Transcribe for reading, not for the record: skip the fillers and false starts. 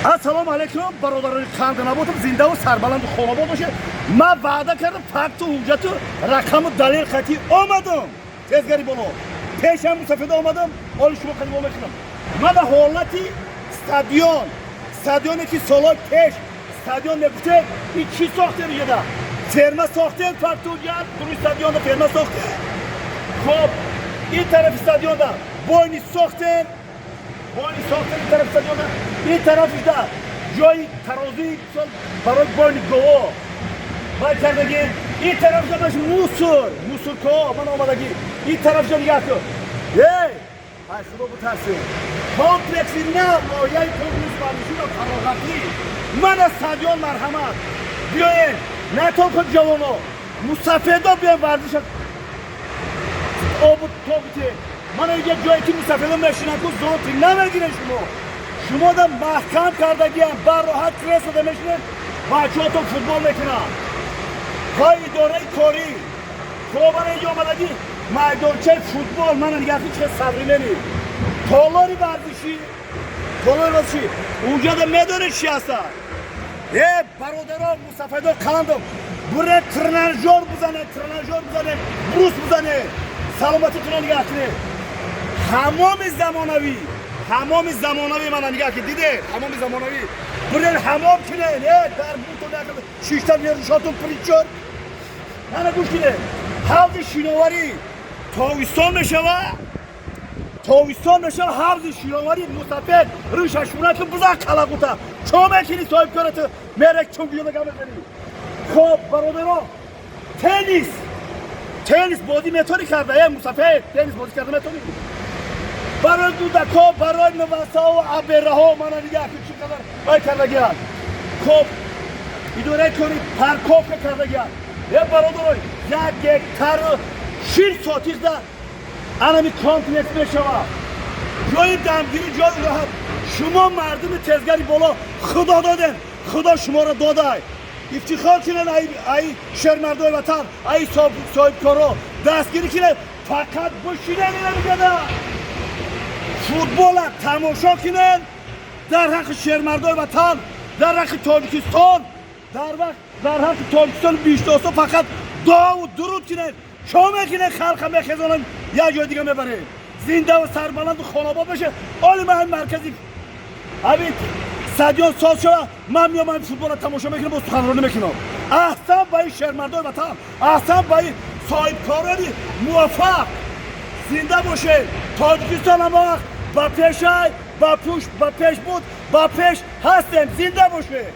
Ассалому алайкум, бародарони қанданаботам, зиндаву сарбаланду хонобод бошед. Ман ваъда кардам, факту ҳуҷҷату рақаму далел қатӣ омадам. Тезгари боло пешам мусафеда омадам, оли шумо қадимо мекунам. Ман дар ҳолати стадион, стадионе ки солҳои пеш стадион мегуфтед, ин чӣ сохтем? Иҷода ферма сохтем. Факту ҳуҷҷат, дуруи стадионда ферма сохтем. Хоб, ин тарафи стадионда бойни сохтем, бойни сохтем ин тарафи стадионда, ин тарафишда ҷои тарозуи барои бойни гово вай кардагӣ, ин тарафшда маш мусор, мусорко ман омадагӣ, ин тарафшда нигаҳ кун. Эй, ай худо бутарсед! Комплекси нав, лоиҳаи комплекс варзишӣ ва фароғатӣ. Мана стадион, марҳамат, биёед, на танҳо ҷавоно, мусафедо биёен, варзиша обу тобите. Мана инҷа ҷое ки мусафедо мешинанд ку, зонти намегирен. Шумо да маҳкам кардагиам, бароҳат креслода мешинед, бачаҳотон футбол мекунанд. Ҳо, идораи корӣ. Хоб, мана инҷа омадагӣ майдончаи футбол, мана нигаҳ ки чӣ современный, толори варзишӣ, толори варзишӣ. Унҷода медонед чӣ ҳастад? Э, бародарон, мусафедо қаландом, буре тренажёр бизанед, тренажёр бизанед, брус бизанед, саломатитонро нигаҳ кунед. Ҳамоми замонавӣ, ҳамоми замонавӣ, мана нигаҳ ки дидед, ҳамоми замонавӣ, бурен ҳамом кунед. Э, дар бутон шишта ришотун причор. Мана гӯш кунед, ҳавзи шиноварӣ. Тобистон мешава, тобистон мешава, ҳавзи шиноварӣ. Мусафед ришашуна ки бизан қалағута, чо мекунӣ? Соҳибкората мерек, чун гӯёда гап мезанӣ. Хоб, бародарон, теннис, теннис бозӣ метонӣ карда? Э, мусафед, теннис бозӣ карда метонӣ? Барои кӯдакҳо, барои нувасаҳо, абераҳо, мана нигаҳ кун, чӣ қадар вай кардагианд. Хоб, идораи кори парковка кардагианд. Е, бародарой, 1 гектару 40 сотиқда анами комплекс мешавад, ҷои дамгирӣ, ҷои роҳат. Шумо мардуми Тезгари боло, худо додем, худо шуморо додай. Ифтихор кунед, ай шермардои ватан, ай соҳибкоро дастгирӣ кунед. Фақат бишинед ина мигада, футбола тамошо кунед, дар ҳаққи шермардои ватан, дар ҳаққи Тоҷикистон, дар ҳаққи Тоҷикистон биштосо фақат дуову дуруд кунед. Чо мекунед? Халқа мехезонанд, як ҷои дига мебаред. Зиндаву сарбаланду хонобод бошед. Оли ман ҳамин маркази ҳамин стадион соз шава, ман меом, ҳамин футболро тамошо мекунам, бо суханронӣ мекунам. Аҳсан ба ин шермардои ватан, аҳсан ба ин соҳибкорони муваффақ! Зинда бошед! Тоҷикистон ҳама вақт ба пешай, ба пуш, ба пеш буд, ба пеш ҳастем. Зинда бошед!